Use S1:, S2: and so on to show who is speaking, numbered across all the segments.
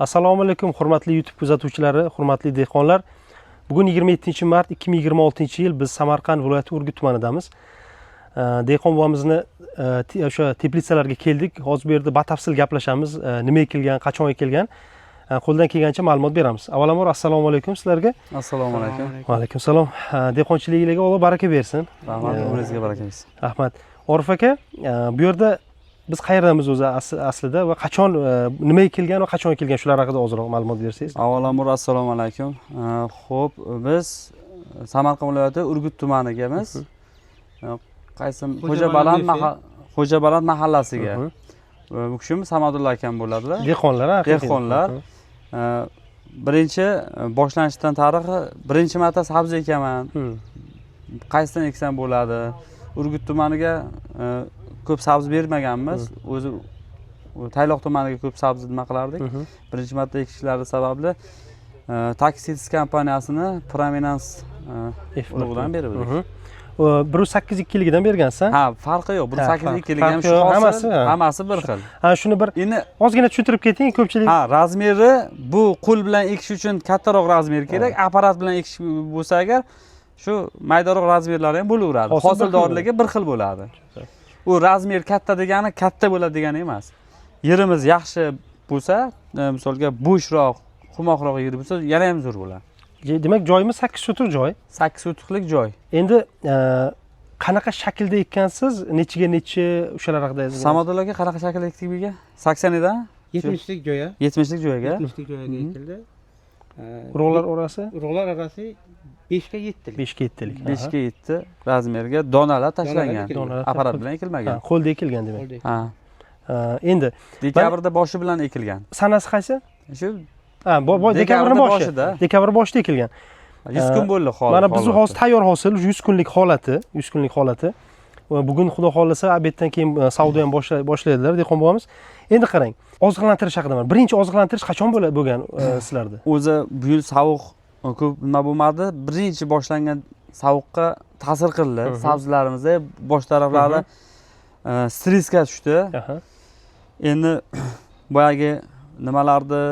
S1: Assalomu alaykum, hurmatli YouTube kuzatuvchilari, hurmatli dehqonlar. Bugun 27 mart 2026 yil, biz Samarqand viloyati Urgut tumanidamiz. Dehqon bobomizni o'sha teplitsalarga keldik. Hozir bu yerda batafsil gaplashamiz. Nima ekilgan, qachon ekilgan, qo'ldan kelgancha ma'lumot beramiz. Avvalambor, assalomu alaykum sizlarga.
S2: Assalomu alaykum.
S1: Va alaykum salom. Dehqonchiliginglarga Alloh baraka bersin.
S2: Rahmat, umringizga baraka bersin.
S1: Rahmat. Orif aka, bu yerda biz qayerdamiz o'zi aslida va qachon, nima ekilgan va qachon ekilgan, shular haqida ozroq ma'lumot bersangiz.
S2: Avvalambor, assalomu alaykum. Xo'p, biz Samarqand viloyati Urgut tumanigamiz. Qaysi Xo'jabaland Xo'jabaland mahallasiga. Bu kishimiz Samadulla akam bo'ladilar.
S1: Dehqonlar, ha?
S2: Dehqonlar. Birinchi boshlanishdan tarixi, birinchi marta sabzi ekaman. Qaysidan eksam bo'ladi? Urgut tumaniga ko'p sabzi bermaganmiz. O'zi Tayloq tumaniga ko'p sabzi nima qilardik. Birinchi marta ekishlari sababli Taxis kompaniyasini Prominence
S1: F
S2: urug'idan beruvdik.
S1: 1.8 ikkiligidan bergansiz?
S2: Ha, farqi yo'q. Bir sakkiz ikkiligi ham
S1: farqi
S2: shu
S1: yo'q,
S2: hosil,
S1: hammasi, ha.
S2: Hammasi bir xil.
S1: Ha, shuni bir
S2: Endi
S1: ozgina tushuntirib keting, ko'pchilik
S2: ha, razmeri bu qo'l bilan ekish uchun kattaroq razmer kerak, apparat bilan ekish bo'lsa agar, shu maydaroq razmerlari ham bo'laveradi.
S1: Hosil bir xil.
S2: Hosildorligi bir xil bo'ladi. U razmer katta degani katta bo'ladi degani emas. Yerimiz yaxshi bo'lsa, misolga bo'shroq, xumoqroq yer bo'lsa, yana ham zo'r bo'ladi.
S1: Demak, joyimiz 8 sotix joy.
S2: 8 sotixlik joy.
S1: Endi qanaqa shaklda ekkansiz, nechiga nechi, o'shalar haqida.
S2: Samadulla aka, qanaqa shaklda ekdik bu yerga? 80 edi?
S3: 70lik joyga.
S2: 70lik joyga.
S3: 70lik joyga ekildi.
S1: Urug'lar orasi?
S3: Urug'lar orasi 5 ga 7lik.
S1: 5 ga 7lik.
S2: 5 ga 7 razmerga donalar tashlangan.
S3: Ekilgan.
S1: Donalar
S2: Apparat bilan ekilmagan.
S1: Ha, qo'lda ekilgan demak.
S3: Qo'lda.
S2: Ha.
S1: Endi
S2: Dekabrda boshi bilan ekilgan.
S1: Sanasi qaysi?
S2: Shu
S1: Ha, dekabrni boshi.
S2: Boshida.
S1: Dekabr boshida ekilgan.
S2: 100 kun bo'ldi hozir.
S1: Mana biz hozir tayyor hosil, 100 kunlik holati, 100 kunlik holati. Va bugun, xudo xohlasa, обед dan keyin savdo ham boshlaydilar dehqon bobomiz. Endi qarang, oziqlantirish haqida mana. Birinchi oziqlantirish qachon bo'lgan sizlarda?
S2: O'zi bu yil sovuq ko'p nima bo'lmadi. Birinchi boshlangan sovuqqa ta'sir qildi. Sabzilarimizda bosh taraflari stressga tushdi. Endi boyagi nimalarni,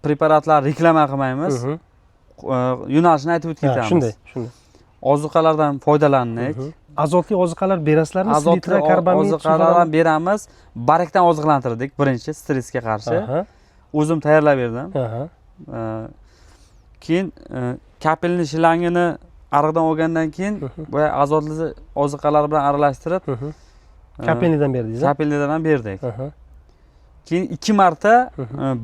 S2: preparatlar reklama qilmaymiz. Yo'nalishini aytib o'tib ketamiz.
S1: Shunday.
S2: Ozuqalardan foydalandik.
S1: Azotli oziqalar berasizlarmi?
S2: Azotli
S1: Selitra, karbamid,
S2: ozuqalardan beramiz. Barakdan oziqlantirdik birinchi stressga qarshi. O'zim tayyorlab berdim. Keyin капельный shlangini ariqdan olgandan keyin boya azotli ozuqalar bilan aralashtirib
S1: Капельный dan berdingiz, a?
S2: Капельный dan ham berdik. Keyin ikki marta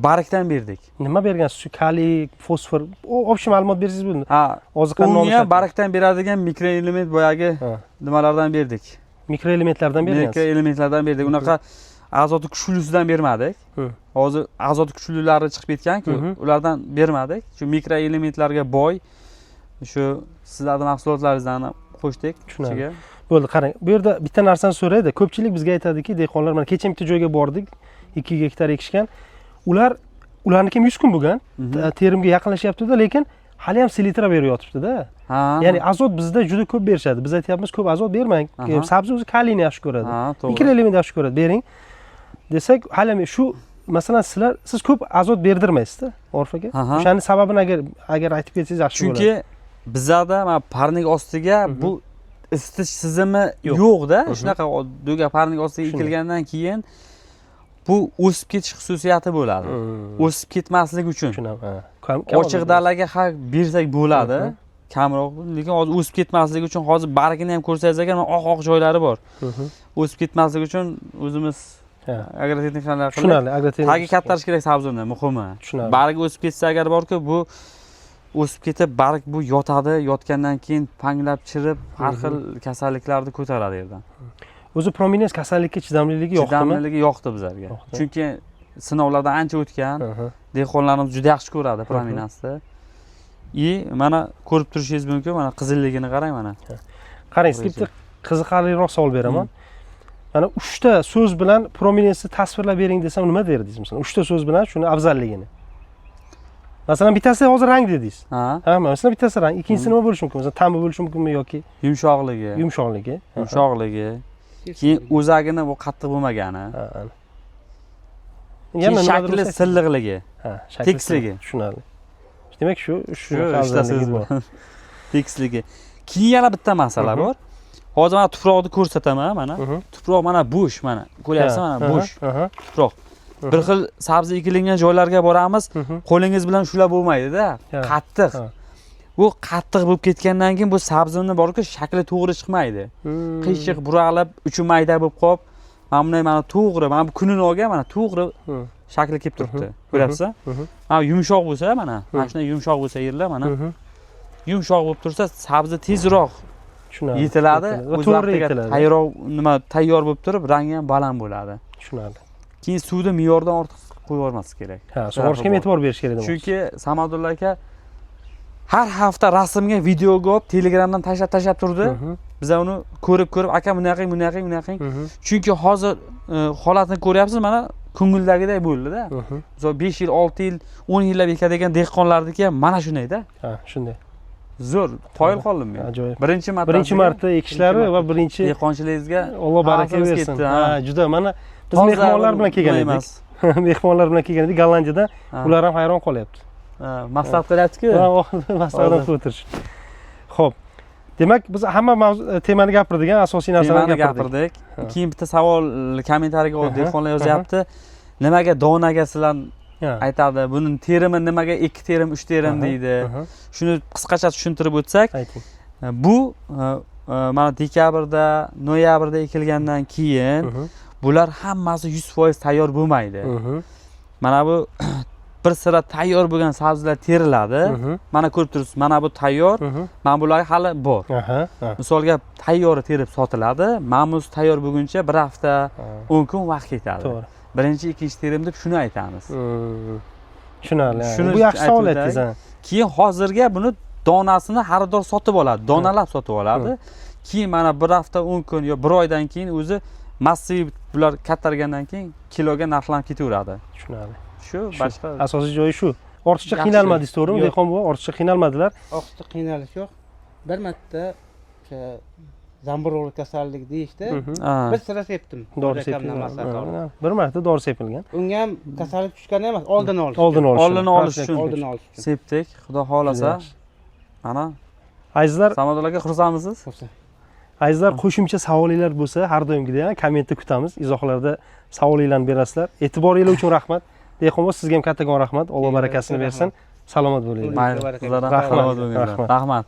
S2: barikdan berdik.
S1: Nima bergansiz? Shu kaliy, fosfor, общий ma'lumot bersangiz bo'ldi.
S2: Ha,
S1: Oziqani nomi.
S2: unga ham barakdan beradigan mikroelement boyagi nimalardan berdik.
S1: Mikroelementlardan bergansiz.
S2: Mikroelementlardan berdik. Unaqa azoti kuchlisidan bermadik. Hozir azoti kuchlilari chiqib ketgan-ku, ulardan bermadik. Shu mikroelementlarga boy shu sizlarning mahsulotlaringizdan qo'shdik
S1: Tushunarli.
S2: ichiga.
S1: Bo'ldi, qarang, bu yerda bitta narsani so'raydi. Ko'pchilik bizga aytadiki, dehqonlar, mana kecha bitta joyga bordik, 2 gektar ekishgan. Ularniki ham 100 kun bo'lgan. Terimga yaqinlashyapti-da, lekin hali ham selitra berib yotibdi-da. Ya'ni azot bizda juda ko'p berishadi. Biz aytyapmiz, ko'p azot bermang. Sabzi o'zi kaliyni yaxshi ko'radi.
S2: Ha, to'g'ri.
S1: Mikroelement yaxshi ko'radi. Bering desak, hali ham shu, masalan, siz ko'p azot berdirmaysizda, Orif aka. O'shani sababini agar aytib ketsangiz, yaxshi bo'ladi.
S2: Chunki bizada mana parnik ostiga bu isitish tizimi
S1: Yo'q.
S2: yo'qda. Shunaqa do'ga parnik ostiga
S1: Shunday.
S2: ekilgandan keyin bu o'sib ketish xususiyati bo'ladi. O'sib ketmasligi uchun
S1: Tushunaman. Ha. Kam
S2: ochiq dalaga ha bersak bo'ladi. Kamroq, lekin hozir o'sib ketmasligi uchun, hozir bargini ham ko'rsangiz agar, mana oq oq joylari bor. O'sib ketmasligi uchun o'zimiz agrotexnikalar qilib
S1: Tushunarli, agrotexnika.
S2: Tagi kattarish kerak sabzini, muhimi.
S1: Tushunarli.
S2: Bargi o'sib ketsa agar borku, bu o'sib ketib, barg bu yotadi, yotgandan keyin panglab chirib, har xil kasalliklarni ko'taradi yerdan.
S1: O'zi Prominence kasallikka chidamliligi yoqdimi?
S2: Chidamliligi yoqdi bizlarga.
S1: Yoqdi.
S2: Chunki sinovlardan ancha o'tgan, dehqonlarimiz juda yaxshi ko'radi Prominensni. И mana ko'rib turishingiz mumkin, mana qizilligini qarang mana.
S1: Qarang, sizga bitta qiziqarliroq savol beraman. Mana uchta so'z bilan Prominence'ni tasvirlab bering desam, nima derdingiz, masalan? Uchta so'z bilan shuni afzalligini. Masalan, bittasi hozir rang dedingiz.
S2: Ha,
S1: Ha, masalan, bittasi rang, ikkinchisi nima bo'lishi mumkin? Masalan, ta'mi bo'lishi mumkinmi yoki
S2: yumshoqligi,
S1: yumshoqligi?
S2: Yumshoqligi. Keyin o'zagini bu qattiq bo'lmagani.
S1: Ha, ana. Yana
S2: Shakli silliqligi.
S1: Ha, shakli
S2: tekisligi.
S1: Tushunarli. Demak, shu
S2: Shu uchta so'z bor. Tekisligi. Keyin yana bitta masala bor. Hozir mana tuproqni ko'rsataman mana. Tuproq mana bo'sh mana. Ko'ryapsiz mana bo'sh tuproq. Bir xil sabzi ekilingan joylarga boramiz, qo'lingiz bilan ushlab bo'lmaydi-da, qattiq. Bu qattiq bo'lib ketgandan keyin bu sabzini borku shakli to'g'ri chiqmaydi. Qiyshiq buralib, uchi mayda bo'lib qolib, mana bunday mana to'g'ri, mana bu kunini olgan mana to'g'ri shakli kelib turibdi. Ko'ryapsiz? Mana yumshoq bo'lsa mana, mana shunday yumshoq bo'lsa yerlar mana yumshoq bo'lib tursa sabzi tezroq yetiladi, o'z vaqtiga tayyor nima tayyor bo'lib turib, rangi ham baland bo'ladi.
S1: Tushunarli.
S2: Keyin suvni me'yordan ortiq qo'yib yubormaslik kerak.
S1: Ha, sug'orishga ham e'tibor berish kerak demoqchi.
S2: Chunki Samadulla aka har hafta rasmga, videoga olib Telegramdan tashlab turdi. Biz uni ko'rib aka bunday qiling, bunday qiling, bunday qiling. Chunki hozir holatni ko'ryapsiz, mana ko'ngildagiday bo'ldi-da. Misol 5 yil, 6 yil, 10 yillab ekadigan dehqonlarniki ham mana shundayda.
S1: Ha, shunday.
S2: Zo'r, qoyil qoldim men.
S1: Ajoyib.
S2: Birinchi
S1: marta ekishlari va birinchi
S2: dehqonchiligingizga
S1: Alloh baraka bersin. Ha, juda mana biz mehmonlar bilan kelgan edik. Mehmonlar bilan kelgan edik Gollandiyadan. Ular ham hayron qolyapti.
S2: Maslahat qilyapti-ku.
S1: Maslahat qilib o'tirish. Xo'p. Demak, biz hamma mavzu temani gapirdik, asosiy narsalarni
S2: gapirdik. Keyin bitta savol kommentariyaga dehqonlar yozyapti. Nimaga donaga sizlar aytadi, buning terimi nimaga 2 terim, 3 terim deydi. Shuni qisqacha tushuntirib o'tsak,
S1: ayting.
S2: Bu mana dekabrda, noyabrda ekilgandan keyin bular hammasi 100% tayyor bo'lmaydi. Mana bu bir sira tayyor bo'lgan sabzilar teriladi. Mana ko'rib turibsiz, mana bu tayyor, mana bular hali bor. Misolga tayyori terib sotiladi. Mana bu tayyor bo'lguncha bir hafta, 10 kun vaqt ketadi.
S1: To'g'ri.
S2: Birinchi, ikkinchi terim deb shuni aytamiz.
S1: Tushunarli. Bu yaxshi savol aytdingiz.
S2: Keyin hozirga buni donasini xaridor sotib oladi, donalab sotib oladi. Keyin mana bir hafta, 10 kun yo bir oydan keyin o'zi massiv bular kattargandan keyin kiloga narxlanib ketaveradi.
S1: Tushunarli.
S2: Shu boshqa
S1: asosiy joyi shu. Ortiqcha qiynalmadingiz, to'g'rimi? Dehqon buva ortiqcha qiynalmadilar.
S3: Ortiqcha qiynalish yo'q. Bir marta o'sha zamburug'li kasallik deyishdi. Bir sira sepdim.
S1: Dori sepilgan. Bir marta dori sepilgan.
S3: Unga ham kasallik tushgani emas, oldini olish.
S2: Oldini olish uchun sepdik. Xudo xolasa. Mana
S1: azizlar,
S2: Samadulla aka xursandmisiz?
S3: Xursand.
S1: Azizlar, qo'shimcha savollar bo'lsa, har doimgidek kommentda kutamiz. Izohlarda savollarni berasizlar. E'tiboringiz uchun rahmat. Dehqon buva, sizga ham kattakon rahmat. Alloh barakasini bersin. Salomat bo'linglar.
S2: Rahmat.
S1: Rahmat.
S2: Rahmat.